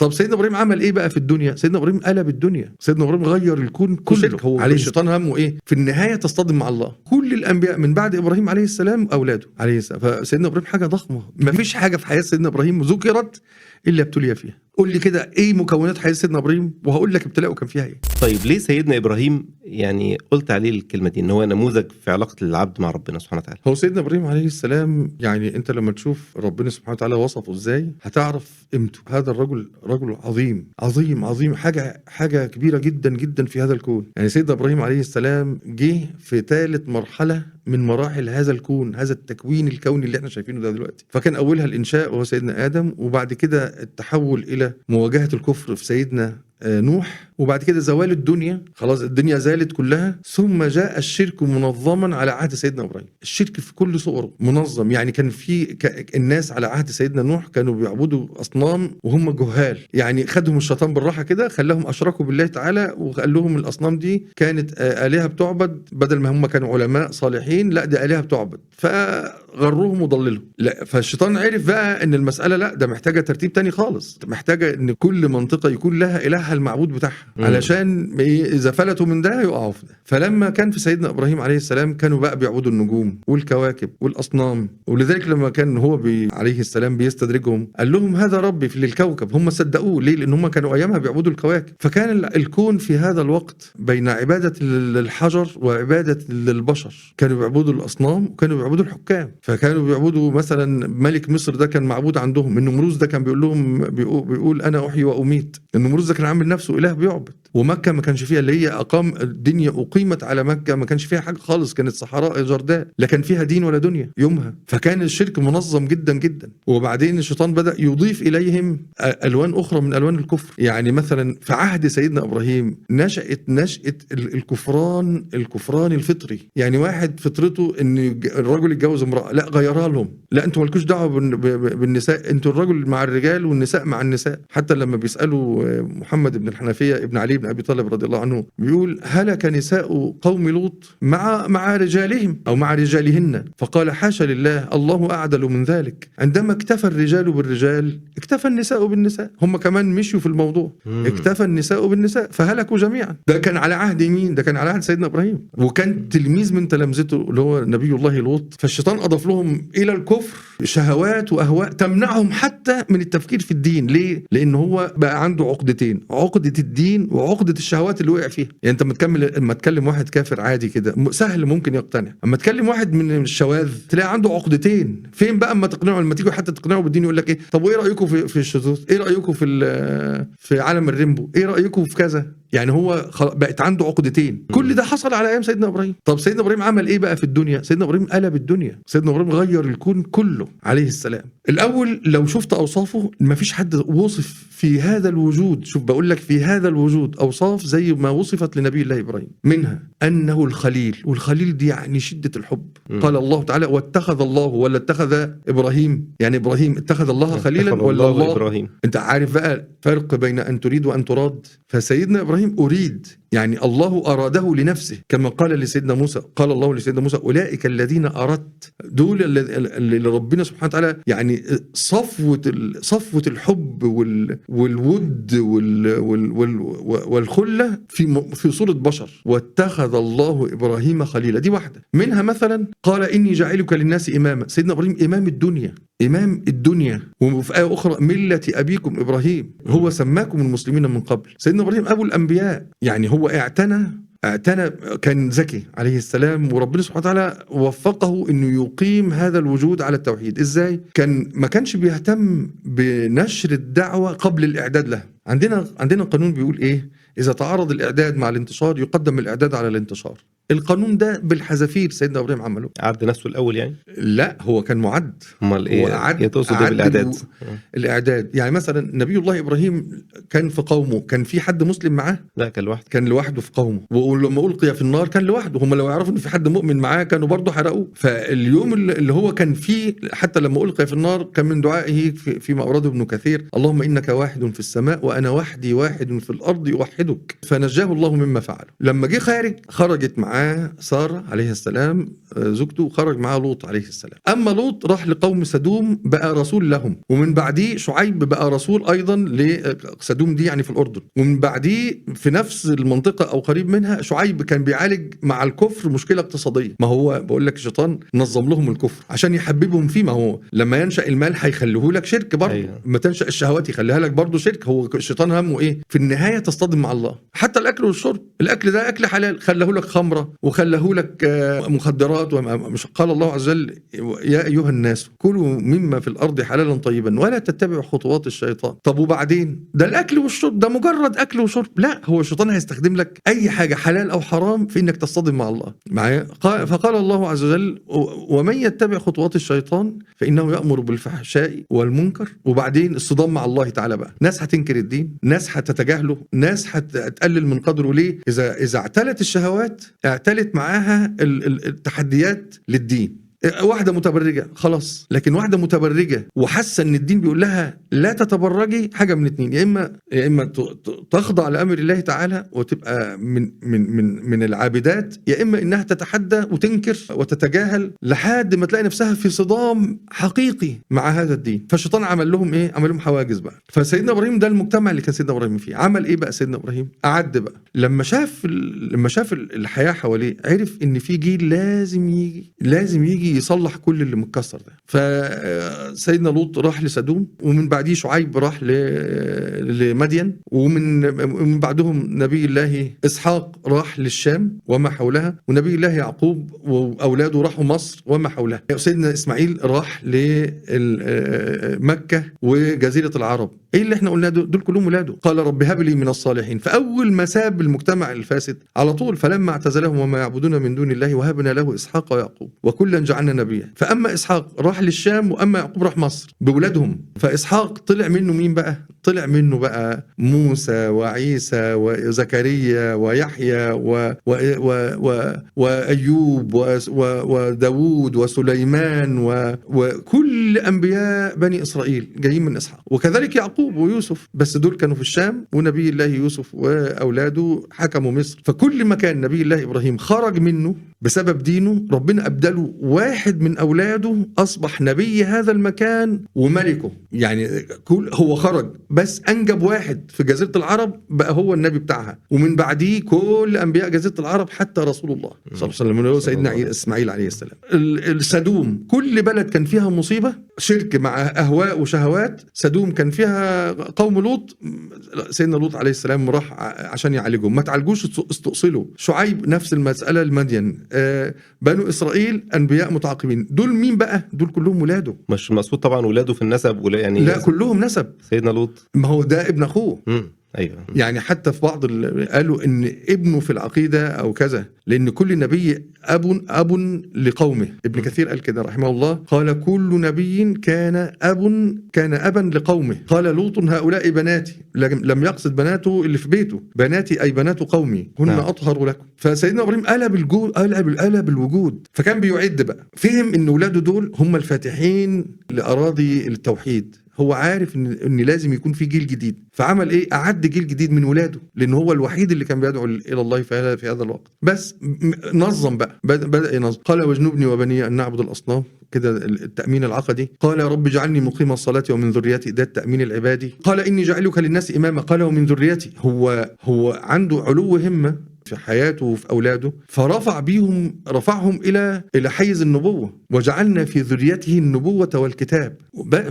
طب سيدنا ابراهيم عمل ايه بقى في الدنيا؟ سيدنا ابراهيم قلب الدنيا، سيدنا ابراهيم غير الكون كله. هو عليه الشيطان همه ايه؟ في النهاية تصطدم مع الله. كل الانبياء من بعد ابراهيم عليه السلام اولاده عليه السلام. فسيدنا ابراهيم حاجة ضخمة، ما فيش حاجة في حياة سيدنا ابراهيم ذكرت الا ابتلي فيها. قول لي كده ايه مكونات حياة سيدنا ابراهيم وهقول لك ابتلاءه كان فيها ايه. طيب ليه سيدنا ابراهيم يعني قلت عليه الكلمة دي ان هو نموذج في علاقة العبد مع ربنا سبحانه وتعالى؟ هو سيدنا ابراهيم عليه السلام يعني انت لما تشوف ربنا سبحانه وتعالى وصفه ازاي هتعرف قيمته. هذا الرجل رجل عظيم عظيم عظيم، حاجة كبيرة جدا جدا في هذا الكون. يعني سيدنا ابراهيم عليه السلام جه في ثالث مرحلة من مراحل هذا الكون، هذا التكوين الكوني اللي احنا شايفينه ده دلوقتي. فكان اولها الانشاء وهو سيدنا ادم، وبعد كده التحول الى مواجهة الكفر في سيدنا نوح، وبعد كده زوال الدنيا، خلاص الدنيا زالت كلها، ثم جاء الشرك منظما على عهد سيدنا ابراهيم. الشرك في كل صوره منظم، يعني كان في الناس على عهد سيدنا نوح كانوا بيعبدوا اصنام وهم جهال، يعني خدهم الشيطان بالراحة كده خلاهم اشركوا بالله تعالى وقال لهم الاصنام دي كانت الهه بتعبد، بدل ما هم كانوا علماء صالحين لا دي الهه بتعبد، فغروهم وضللهم. لا فالشيطان عرف بقى ان المسالة لا ده محتاجه ترتيب تاني خالص، محتاجه ان كل منطقة يكون لها الهها المعبود بتاعها، علشان اذا فلتوا من ده يقعوا في ده. فلما كان في سيدنا ابراهيم عليه السلام كانوا بقى بيعبدوا النجوم والكواكب والاصنام، ولذلك لما كان هو عليه السلام بيستدرجهم قال لهم هذا ربي في الكوكب، هم صدقوه. ليه؟ لان هم كانوا ايامها بيعبدوا الكواكب. فكان الكون في هذا الوقت بين عباده للحجر وعباده للبشر، كانوا بيعبدوا الاصنام وكانوا بيعبدوا الحكام. فكانوا بيعبدوا مثلا ملك مصر ده كان معبود عندهم، النمروز ده كان بيقول لهم بيقول انا احيي واميت، النمروز ده كان عامل نفسه اله بيعبد. ومكة ما كانش فيها اللي هي اقام الدنيا اقيمت على مكة ما كانش فيها حاجة خالص، كانت صحراء جرداء، لا كان فيها دين ولا دنيا يومها. فكان الشرك منظم جدا جدا. وبعدين الشيطان بدا يضيف اليهم الوان اخرى من الوان الكفر. يعني مثلا في عهد سيدنا ابراهيم نشأت نشأة الكفران الفطري. يعني واحد فطرته ان الرجل يتجوز امراة، لا غيرها لهم، لا انتوا مالكوش دعوه بالنساء، انتوا الرجل مع الرجال والنساء مع النساء. حتى لما بيسالوا محمد بن الحنفية ابن علي بن ابي طالب رضي الله عنه بيقول هلك نساء قوم لوط مع رجالهم او مع رجالهن، فقال حاشا لله الله اعدل من ذلك. عندما اكتفى الرجال بالرجال اكتفى النساء بالنساء، هم كمان مشوا في الموضوع، اكتفى النساء بالنساء فهلكوا جميعا. ده كان على عهد مين؟ ده كان على عهد سيدنا ابراهيم، وكان تلميذ من تلامذته اللي هو نبي الله لوط. فالشيطان اضاف لهم الى الكفر شهوات واهواء تمنعهم حتى من التفكير في الدين. ليه؟ لان هو بقى عنده عقدتين، عقدة الدين وعقدة الشهوات اللي وقع فيها. يعني انت لما تكلم واحد كافر عادي كده سهل ممكن يقتنع، اما تكلم واحد من الشواذ تلاقي عنده عقدتين. فين بقى اما تقنعه؟ لما تيجي حتى تقنعه بالدين يقول لك ايه؟ طب وايه رايكم في الشذوذ؟ ايه رايكم في عالم الريمبو؟ ايه رايكم في كذا؟ يعني هو بقت عنده عقدتين. كل ده حصل على ايام سيدنا ابراهيم. طب سيدنا ابراهيم عمل ايه بقى في الدنيا؟ سيدنا ابراهيم قلب الدنيا، سيدنا ابراهيم غير الكون كله عليه السلام. الاول لو شفت اوصافه مفيش حد وصف في هذا الوجود، شوف بقول لك في هذا الوجود اوصاف زي ما وصفت لنبي الله ابراهيم، منها انه الخليل، والخليل دي يعني شده الحب. قال الله تعالى واتخذ الله، ولا اتخذ ابراهيم، يعني ابراهيم اتخذ الله خليلا ولا الله ابراهيم؟ انت عارف بقى فرق بين ان تريد وان تراد. فسيدنا ابراهيم اريد، يعني الله أراده لنفسه، كما قال لسيدنا موسى، قال الله لسيدنا موسى أولئك الذين أردت، دول اللي ربنا سبحانه وتعالى يعني صفوة الحب والود والخلة في صورة بشر. واتخذ الله إبراهيم خليلا، دي واحدة منها. مثلا قال إني جاعلك للناس إماما، سيدنا إبراهيم إمام الدنيا، إمام الدنيا. وفي آية أخرى ملة أبيكم إبراهيم هو سماكم المسلمين من قبل. سيدنا إبراهيم أبو الأنبياء، يعني هو اعتنى كان ذكي عليه السلام، وربنا سبحانه وتعالى وفقه انه يقيم هذا الوجود على التوحيد. ازاي؟ كان ما كانش بيهتم بنشر الدعوة قبل الاعداد لها. عندنا قانون بيقول ايه؟ اذا تعارض الاعداد مع الانتشار يقدم الاعداد على الانتشار. القانون ده بالحذافير سيدنا ابراهيم عمله. عد نفسه الاول يعني؟ لا هو كان معد. امال ايه تقصد بالاعداد؟ الاعداد يعني مثلا نبي الله ابراهيم كان في قومه، كان في حد مسلم معاه؟ لا كان لوحده، كان لوحده في قومه. ولما القي في النار كان لوحده، هم لو يعرفوا ان في حد مؤمن معاه كانوا برضه حرقوه. فاليوم اللي هو كان فيه حتى لما القي في النار كان من دعائه فيما اورده ابن كثير اللهم انك واحد في السماء وانا وحدي واحد في الارض اوحدك، فنجاه الله مما فعله. لما جه خارج خرجت معاه معاه سارة عليه السلام زوجته، وخرج معاه لوط عليه السلام. أما لوط راح لقوم سدوم بقى رسول لهم، ومن بعديه شعيب بقى رسول أيضا لسدوم دي يعني في الأردن، ومن بعديه في نفس المنطقة أو قريب منها شعيب كان بيعالج مع الكفر مشكلة اقتصادية. ما هو بقول لك الشيطان نظم لهم الكفر عشان يحببهم فيه. ما هو لما ينشأ المال هيخليه لك شرك برضه. أيوة. ما تنشأ الشهوات يخليها لك برضه شرك. هو الشيطان همه إيه في النهاية؟ تصطدم مع الله. حتى الأكل والشرب، الأكل ده أكل حلال خلاه لك خمرة وخلاه لك مخدرات. مش قال الله عز وجل يا أيها الناس كلوا مما في الأرض حلالا طيبا ولا تتبعوا خطوات الشيطان. طب وبعدين ده الأكل والشرب ده مجرد أكل وشرب؟ لا، هو الشيطان هيستخدم لك أي حاجة حلال أو حرام في إنك تصطدم مع الله معايا. فقال الله عز وجل ومن يتبع خطوات الشيطان فإنه يأمر بالفحشاء والمنكر. وبعدين الصدام مع الله تعالى بقى، ناس هتنكر الدين، ناس هتتجاهله، ناس هتقلل من قدره. ليه؟ إذا اعتلت الشهوات اعتلت معاها التحديات للدين. واحدة متبرجة خلاص، لكن واحدة متبرجة وحاسة ان الدين بيقول لها لا تتبرجي، حاجة من اتنين، يا اما تخضع لأمر الله تعالى وتبقى من من من من العابدات، يا اما انها تتحدى وتنكر وتتجاهل لحد ما تلاقي نفسها في صدام حقيقي مع هذا الدين. فالشيطان عمل لهم ايه؟ عمل لهم حواجز بقى. فسيدنا ابراهيم ده المجتمع اللي كان سيدنا ابراهيم فيه، عمل ايه بقى سيدنا ابراهيم؟ قعد بقى لما شاف الحياة حواليه، عرف ان في جيل لازم يجي يصلح كل اللي متكسر ده. فسيدنا لوط راح لسدوم، ومن بعديه شعيب راح لمدين، ومن بعدهم نبي الله إسحاق راح للشام وما حولها، ونبي الله يعقوب وأولاده راحوا مصر وما حولها. سيدنا إسماعيل راح لمكة وجزيرة العرب. ايه اللي احنا قلناه؟ دول كلهم ولاده. قال رب هب لي من الصالحين. فأول ما ساب المجتمع الفاسد على طول، فلما اعتزلهم وما يعبدون من دون الله وهبنا له إسحاق ويعقوب وكلا جعلنا نبيا. فأما إسحاق راح للشام، وأما يعقوب راح مصر بولادهم. فإسحاق طلع منه مين بقى؟ طلع منه بقى موسى وعيسى وزكريا ويحيى وأيوب وداود وسليمان وكل أنبياء بني إسرائيل جايين من إسحاق. وكذلك يعقوب ويوسف، بس دول كانوا في الشام، ونبي الله يوسف وأولاده حكموا مصر. فكل مكان نبي الله إبراهيم خرج منه بسبب دينه، ربنا أبدله واحد من أولاده أصبح نبي هذا المكان وملكه. يعني هو خرج بس أنجب واحد في جزيرة العرب بقى هو النبي بتاعها، ومن بعديه كل أنبياء جزيرة العرب حتى رسول الله صلى الله عليه وسلم اللي هو سيدنا إسماعيل عليه السلام. السدوم كل بلد كان فيها مصيبة، شرك مع أهواء وشهوات. سدوم كان فيها قوم لوط، سيدنا لوط عليه السلام راح عشان يعالجهم، ما تعالجوش استؤصلوا. شعيب نفس المسألة، المدين، بنو إسرائيل أنبياء متعاقبين. دول مين بقى؟ دول كلهم ولاده. مش المقصود طبعا ولاده في النسب ولا يعني؟ لا كلهم نسب. سيدنا لوط ما هو ده ابن أخوه. ايوه. يعني حتى في بعض قالوا ان ابنه في العقيدة او كذا، لان كل نبي اب لقومه. ابن كثير قال كده رحمه الله، قال كل نبي كان ابا لقومه. قال لوط هؤلاء بناتي، لم يقصد بناته اللي في بيته، بناتي اي بنات قومي هن اطهر لكم. فسيدنا ابراهيم قلب الوجود. فكان بيعد بقى، فهم ان اولاده دول هم الفاتحين لاراضي التوحيد. هو عارف ان لازم يكون في جيل جديد، فعمل ايه؟ اعد جيل جديد من ولاده، لان هو الوحيد اللي كان بيدعو الى الله في هذا الوقت. بس نظم بقى، بدا ينظم. قال واجنبني وبني ان نعبد الاصنام، كده التامين العقدي. قال يا رب اجعلني مقيم الصلاة ومن ذريتي، ده التامين العبادي. قال اني جعلك للناس اماما، قال ومن ذريتي. هو عنده علو همه في حياته وفي أولاده، فرفع بيهم، رفعهم إلى حيز النبوة. وجعلنا في ذريته النبوة والكتاب.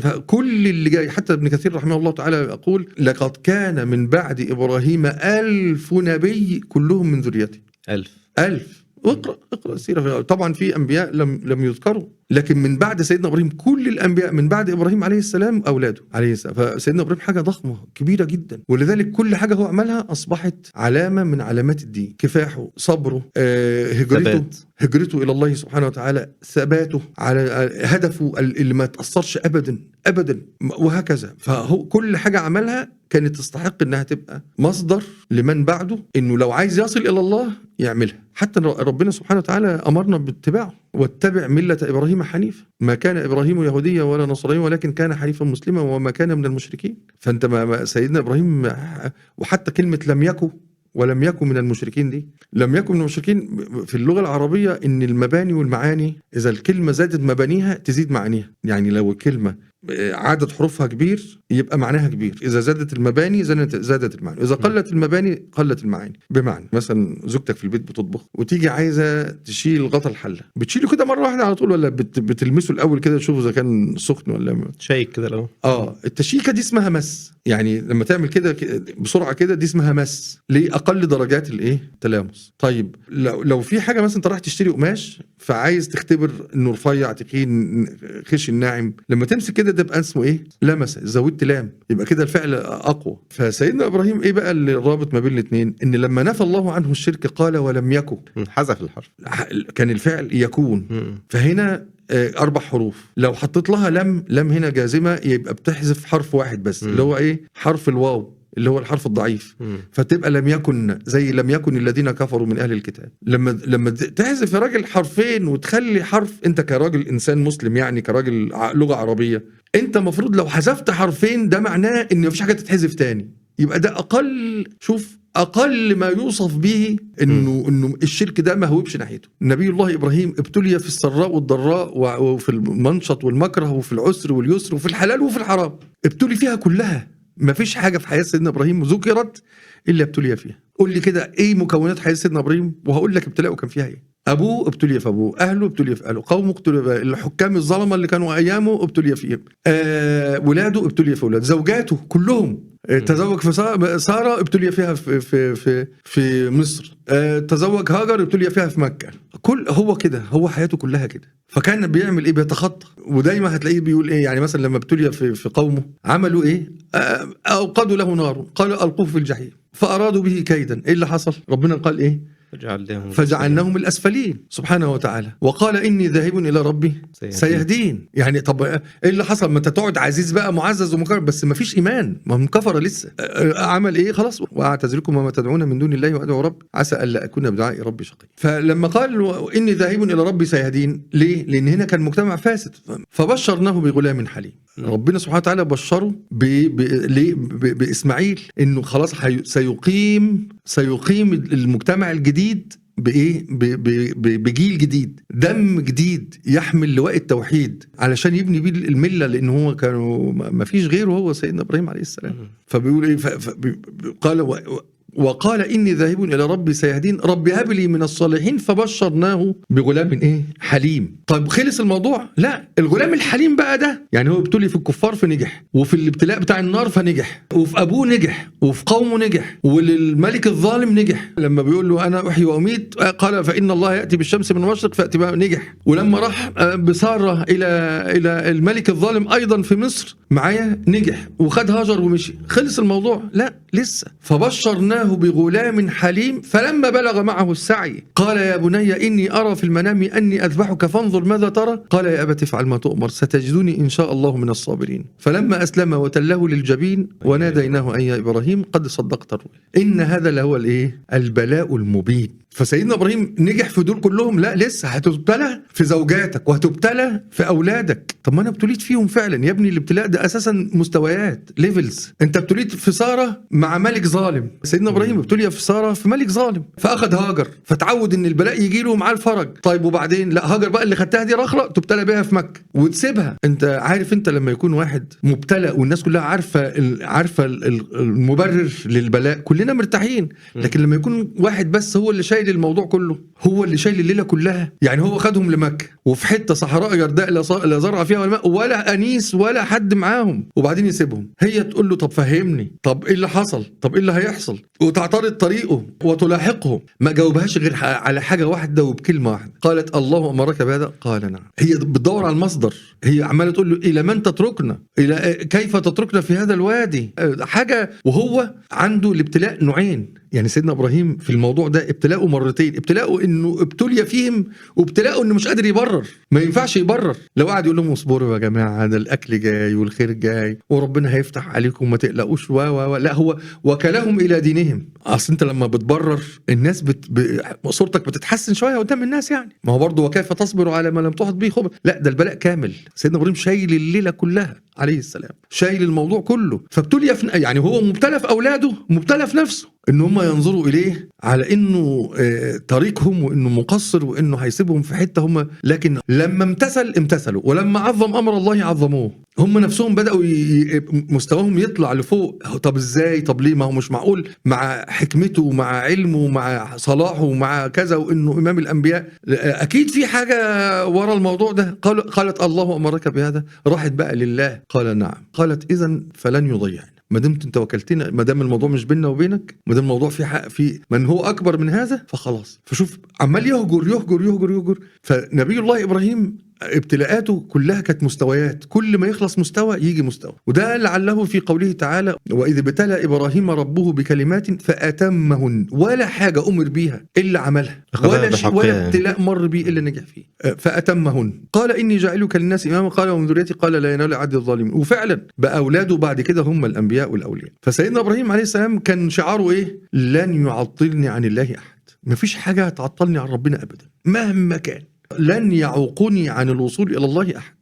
فكل اللي جاي، حتى ابن كثير رحمه الله تعالى يقول لقد كان من بعد إبراهيم 1000 نبي كلهم من ذريته. 1000. اقرأ السيرة. طبعا في أنبياء لم يذكروا، لكن من بعد سيدنا إبراهيم كل الأنبياء من بعد إبراهيم عليه السلام أولاده عليه السلام. فسيدنا إبراهيم حاجة ضخمة كبيرة جدا، ولذلك كل حاجة هو عملها أصبحت علامة من علامات الدين. كفاحه، صبره، هجرته إلى الله سبحانه وتعالى، ثباته على هدفه اللي ما تأثرش أبدا أبدا، وهكذا. فهو كل حاجة عملها كانت تستحق إنها تبقى مصدر لمن بعده، إنه لو عايز يصل إلى الله يعملها. حتى ربنا سبحانه وتعالى أمرنا باتباعه، واتبع ملة إبراهيم حنيفا، ما كان إبراهيم يهوديا ولا نصرانيا ولكن كان حنيفا مسلما وما كان من المشركين. فأنت ما سيدنا إبراهيم، وحتى كلمة لم يكن ولم يكن من المشركين دي، لم يكن من المشركين في اللغة العربية ان المباني والمعاني اذا الكلمة زادت مبانيها تزيد معانيها. يعني لو الكلمة عدد حروفها كبير يبقى معناها كبير، اذا زادت المباني زادت المعاني، اذا قلت المباني قلت المعاني. بمعنى مثلا زوجتك في البيت بتطبخ وتيجي عايزه تشيل غطا الحلة، بتشيله كده مرة واحدة على طول ولا بتلمسه الاول كده تشوفه اذا كان سخن ولا شيك كده الاول؟ التشيكه دي اسمها مس، يعني لما تعمل كده بسرعة كده دي اسمها مس، ليه؟ اقل درجات الايه؟ التلامس. طيب لو في حاجة مثلا انت رايح تشتري قماش فعايز تختبر انه رفيع تخين خشن ناعم، لما تمسك كده ده يبقى اسمه ايه؟ لمس، زودت لام، يبقى كده الفعل اقوى. فسيدنا ابراهيم ايه بقى اللي رابط ما بين الاثنين؟ ان لما نفى الله عنه الشرك قال ولم يكن، حذف الحرف، كان الفعل يكون. فهنا 4 حروف، لو حطيت لها لم هنا جازمه يبقى بتحذف حرف واحد بس، اللي هو ايه؟ حرف الواو اللي هو الحرف الضعيف، فتبقى لم يكن، زي لم يكن الذين كفروا من أهل الكتاب. لما تحذف يا راجل حرفين وتخلي حرف، انت كراجل انسان مسلم يعني كراجل لغة عربية، انت مفروض لو حذفت حرفين ده معناه ان مفيش حاجة تتحذف تاني، يبقى ده اقل، شوف اقل ما يوصف به انه الشرك ده ما هوبش ناحيته. نبي الله ابراهيم ابتلي في السراء والضراء وفي المنشط والمكره وفي العسر واليسر وفي الحلال وفي الحرام، ابتلي فيها كلها. ما فيش حاجة في حياة سيدنا إبراهيم ذكرت إلا ابتلي فيها. قول لي كده إيه مكونات حياة سيدنا إبراهيم وهقول لك ابتلاءه كان فيها إيه. أبوه ابتلي في أبوه، أهله ابتلي في أهله، قومه ابتلي في، الحكام الظلمة اللي كانوا أيامه ابتلي فيهم، ولاده ابتلي في ولاده، زوجاته كلهم. تزوج في سارة ابتلي فيها في في في في مصر، تزوج هاجر ابتلي فيها في مكة. كل هو كده، هو حياته كلها كده. فكان بيعمل ايه؟ بيتخطى. ودايما هتلاقيه بيقول ايه، يعني مثلا لما ابتلي في قومه عملوا ايه؟ اوقدوا له نار، قالوا القوة في الجحيم، فارادوا به كيدا. ايه اللي حصل؟ ربنا قال ايه؟ فجعلناهم الأسفلين سبحانه وتعالى. وقال إني ذاهب إلى ربي سيهدين. يعني طب إيه اللي حصل؟ ما أنت تقعد عزيز بقى معزز ومكرم، بس ما فيش إيمان، ما هم كفر لسه. عمل إيه؟ خلاص، وأعتزلكم وما تدعون من دون الله وأدعو رب عسى ألا أكون بدعاء ربي شقي. فلما قال إني ذاهب إلى ربي سيهدين، ليه؟ لأن هنا كان مجتمع فاسد. فبشرناه بغلام حليم. ربنا سبحانه وتعالى بشره بإسماعيل إنه خلاص سيقيم المجتمع الجديد بإيه؟ بجيل جديد، دم جديد يحمل لواء التوحيد علشان يبني بيه الملة، لأن هو كانوا ما فيش غيره هو سيدنا إبراهيم عليه السلام. فبيقول إيه؟ قال وقال إني ذاهب إلى ربي سيهدين ربي هب لي من الصالحين فبشرناه بغلام إيه؟ حليم. طيب خلص الموضوع؟ لا، الغلام الحليم بقى ده يعني هو ابتلي في الكفار فنجح، وفي الابتلاء بتاع النار فنجح، وفي أبوه نجح، وفي قومه نجح، وللملك الظالم نجح. لما بيقول له أنا أحيي وأميت قال فإن الله يأتي بالشمس من المشرق فأتي بها، نجح. ولما راح بسارة إلى الملك الظالم أيضا في مصر معايا نجح، وخد هاجر ومشي. خلص الموضوع؟ لا لسه. فبشرناه بغلام حليم فلما بلغ معه السعي قال يا بني إني أرى في المنام أني أذبحك فانظر ماذا ترى قال يا أبت افعل ما تؤمر ستجدني إن شاء الله من الصابرين. فلما أسلم وتله للجبين وناديناه أن يا إبراهيم قد صدقت الرؤيا إن هذا لهو الإيه؟ البلاء المبين. فسيدنا إبراهيم نجح في دول كلهم؟ لا لسه، هتبتلى في زوجاتك وهتبتلى في أولادك. طب ما أنا ابتليت فيهم فعلا يا ابني. الابتلاء ده أساسا مستويات، levels. أنت ابتليت في سارة مع ملك ظالم، سيدنا إبراهيم ابتلي في سارة في ملك ظالم، فأخذ هاجر فتعود إن البلاء يجي له معاه الفرج. طيب وبعدين لا، هاجر بقى اللي خدتها دي رخرة تبتلى بها في مكة وتسيبها. أنت عارف أنت لما يكون واحد مبتلى والناس كلها عارفة المبرر للبلاء كلنا مرتاحين، لكن لما يكون واحد بس هو اللي شايل الموضوع كله، هو اللي شايل الليلة كلها. يعني هو خدهم لمكة وفي حتة صحراء جرداء لا زرع فيها ولا ماء ولا أنيس ولا حد معاهم، وبعدين يسيبهم. هي تقول له طب فهمني، طب إيه اللي حصل، طب إيه اللي هيحصل، وتعترض طريقه وتلاحقه. ما جاوبهاش غير على حاجة واحدة وبكلمة واحدة، قالت الله أمرك بهذا؟ قال نعم. هي بتدور على المصدر، هي عمالة تقول له إلى من تتركنا، إلى كيف تتركنا في هذا الوادي، حاجة. وهو عنده الابتلاء نوعين، يعني سيدنا إبراهيم في الموضوع ده ابتلاءه مرتين، ابتلاءه إنه ابتلي فيهم، وابتلاءه إنه مش قادر يبرر، ما ينفعش يبرر. لو قعد يقول لهم اصبروا يا جماعة ده الأكل جاي والخير جاي وربنا هيفتح عليكم ما تقلقوش و لا، هو وكلهم إلى دينهم. أصل أنت لما بتبرر الناس صورتك بتتحسن شوية قدام الناس، يعني ما هو برضه وكيف تصبر على ما لم تحط به خبر. لا ده البلاء كامل، سيدنا إبراهيم شايل الليلة كلها عليه السلام، شايل الموضوع كله. فابتلي يعني هو مبتلى في أولاده، مبتلى في نفسه. ان هم ينظروا اليه على انه طريقهم وانه مقصر وانه هيسيبهم في حتة هم، لكن لما امتثل امتثلوا، ولما عظم امر الله عظموه. هم نفسهم بداوا مستواهم يطلع لفوق. طب ازاي؟ طب ليه؟ ما هو مش معقول مع حكمته ومع علمه ومع صلاحه ومع كذا وانه امام الانبياء، اكيد في حاجة ورا الموضوع ده. قالت الله امرك بهذا؟ راحت بقى لله. قال نعم. قالت اذا فلن يضيعنا، ما دمت انت وكلتنا، ما دام الموضوع مش بيننا وبينك، ما دام الموضوع في حق في من هو اكبر من هذا، فخلاص. فشوف عمال يهجر يهجر يهجر يهجر. فنبي الله ابراهيم ابتلاءاته كلها كانت مستويات، كل ما يخلص مستوى يجي مستوى. وده لعله في قوله تعالى واذ ابتلى ابراهيم ربه بكلمات فاتمهن. ولا حاجة امر بيها الا عملها، ولا شيء، ولا ابتلاء مر بيه الا نجح فيه. فاتمهن. قال اني جاعلك للناس اماما، قال ومن ذريتي، قال لا ينال عهد الظالمين. وفعلا بقى اولاده بعد كده هم الانبياء والاولياء. فسيدنا ابراهيم عليه السلام كان شعاره ايه؟ لن يعطلني عن الله احد. مفيش حاجة هتعطلني عن ربنا ابدا مهما كان، لن يعوقني عن الوصول إلى الله أحد.